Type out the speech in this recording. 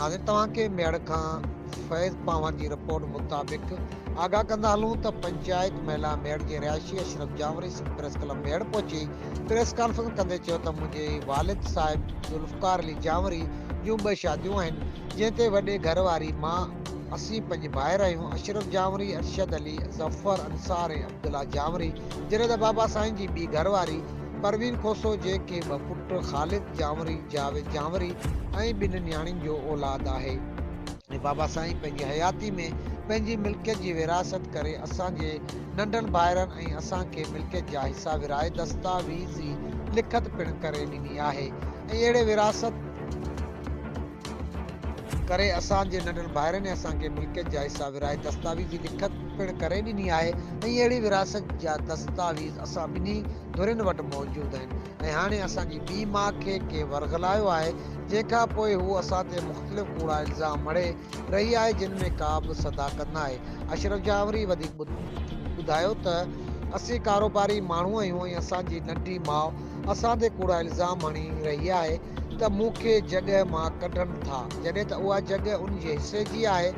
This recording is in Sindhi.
ناظرين توهان کي ميهڙ کان فيض پاون جي رپورٽ مطابق آگاهه ڪندا هلون ته پنچائت محلا ميهڙ جي رهائشي اشرف جانوري سنڌ پريس ڪلب ميهڙ پهچي پريس ڪانفرنس ڪندي چيو ته منهنجي والد صاحب ذوالفقار علي جانوري جون ٻه شاديون آهن جنهن تي وڏي گهر واري مان اسين پنج ڀائر آهيون اشرف جانوري، ارشد علي، ظفر انصار ۽ عبدالله جانوري جڏهن ته بابا سائين جي ٻي گهر واري پروين کوسو جنهن کي ٻه پٽ خالد جانوري، جاويد جانوري ۽ ٻن نياڻين جو اولاد آهي ۽ بابا سائين پنهنجي حياتي ۾ پنهنجي ملڪيت جي ورهاست ڪري اسان جي ننڍن ڀائرن ۽ اسان کي ملڪيت جا حصا ورهائي دستاويزي لکت پڻ ڪري ڏني آهي ۽ اهڙي ورهاست ڪري اسان جي ننڍن ڀائرن ۽ اسان کي ملڪيت جا حصا ورهائي دستاويزي لکت پڻ ڪري ڏني آهي ۽ اهڙي وراثت جا دستاويز اسان ٻنهي ڌرين وٽ موجود آهن ۽ هاڻي اسان جي ٻي ماء کي ڪنهن ورغلايو آهي جنهن کان پوء هوء اسان تي مختلف ڪوڙا الزام مڙهي رهي آهي جن ۾ ڪا به صداقت ناهي. اشرف جانوري وڌيڪ ٻڌايو ته اسين ڪاروباري ماڻهو آهيون ۽ اسان جي ننڍي ماء اسان تي ڪوڙا الزام هڻي رهي آهي ته مون کي جڳهه مان ڪڍن ٿا جڏهن ته اها جڳهه ان جي حصي جي آهي.